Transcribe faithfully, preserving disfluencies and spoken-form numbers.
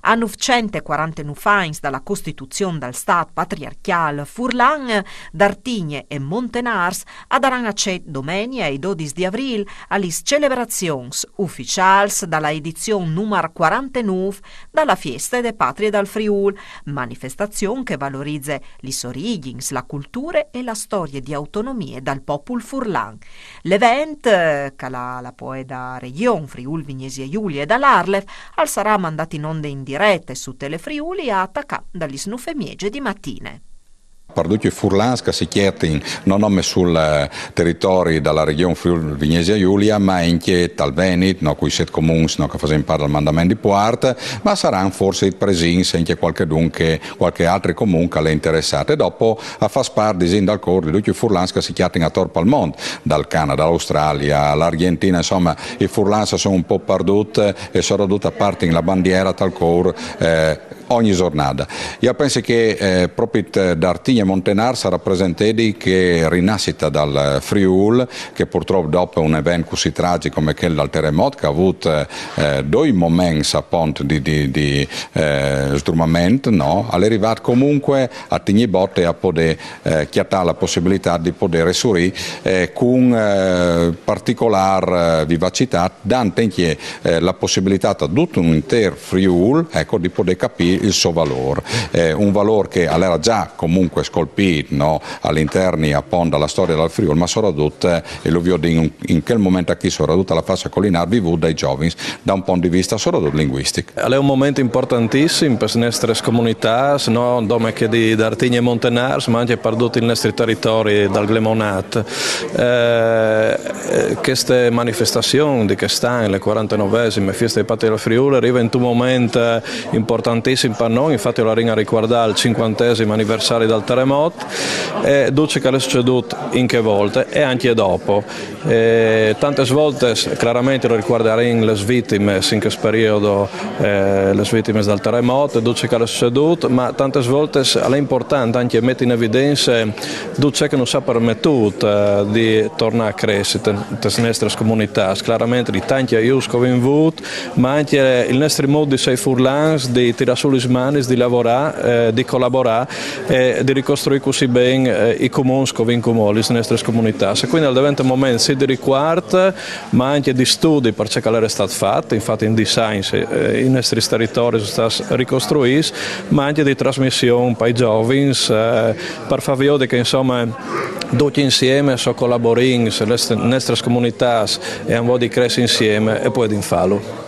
A nûfcent e cuarantenûf agns da la costituzion dal stât patriarcjâl furlan, Dartigne e Montenars a daran acet domenie ai dodis di avrîl a lis celebrazions uficiâls da la edizion numar cuarantenûf da la Fieste de Patrie dal Friûl, manifestazion che valorize lis origjins, la culture e la storie di autonomie dal popul furlan. L'event, eh, che al à la poe da Regjon Friûl Vignesia Julia e da l'ARLeF, al sarà mandât in onde in direte su Telefriûl a tacâ da lis nûf e mieze di matine. Par ducj i furlans che si cjatin no nome sul, eh, teritori da la Regjon Friûl Vignesia Julia, ma ancje tal Venit, no, cui siet comuns, no, che a fasin part dal mandament di Puart, ma a saran forsit presints ancje cualchidun che, cualchi altri comun che al è interessât. E dopo a fâs part, disìn, dal cour di ducj i furlans che si cjatin ator pal mont, dal Canada, l'Australie, l'Argjentine, insome, i furlans a son un pôc pardut e soredut a puartin la bandiere tal cour, eh, ogni zornade. Jo o pensi che, eh, propit, eh, Dartigne e Montenars a rapresentedin chê rinassite dal Friûl, che purtrop dopo un event cussì tragjich come chel dal teremot, che al à vût, eh, doi moments apont di, di, di, eh, sdrumament, no? Al è rivât comuncue a tignî bot e a podê, eh, cjatâ la pussibilitât di podê risurî, eh, cun, eh, particolâr, eh, vivacitât, dant ancje, eh, la pussibilitât a dut un intîr Friûl, eco, di podê capî il so valôr. Eh, un valôr che al jere za comuncue scolpît, no, al interni apont da la storie dal Friûl, ma soredut, eh, e lu viodìn in, in chel moment achì, soredut da la fasse colinâr, vivût dai zovins da un pont di viste soredut linguistic. Al è un moment importantissim pes nestris comunitâts, no dome che di Dartigne e Montenars, ma ancje par dut il nestri teritori dal Glemonat. Eh, eh, cheste manifestazion di chest an, le cuarantenovesime Fieste dei Patri dal Friûl, e rive intun moment, eh, importantissim par nô, infat o larìn a ricuardâ il cincuantesim aniversari dal teremot, e dut ce che al è sucedût in chê volte e ancje dopo. Eh, tantis voltis, claramentri, o ricuardarìn lis vitimis in chest periodi, eh, lis vitimis dal teremot, dut ce che al è sucedût, ma tantis voltis al è impuartant ancje meti in evidence dut ce che nus à permetût, eh, di tornâ a cressi te, tes nestris comunitâts, claramentri, i tancj aiuts che o vin vût, ma ancje il nestri mût di sei furlans, di tirâ sù lis manis, di lavorâ, eh, di colaborâ e di ricostruî cussì ben, eh, i comuns che o vin cumò, lis nestris comunitâts. E cuindi al devente un moment sì di ricuart, ma ancje di studi par ce che al jere stât fat, infat in dîs agns, eh, i nestris teritoris a son stâts ricostruîts, ma ancje di trasmission pai zovins, eh, par fâ viodi che, insome, ducj insiemi, se o colaborìn, se lis nestris comunitâts e àn voie di cressi insiemi, e o puedìn fâlu.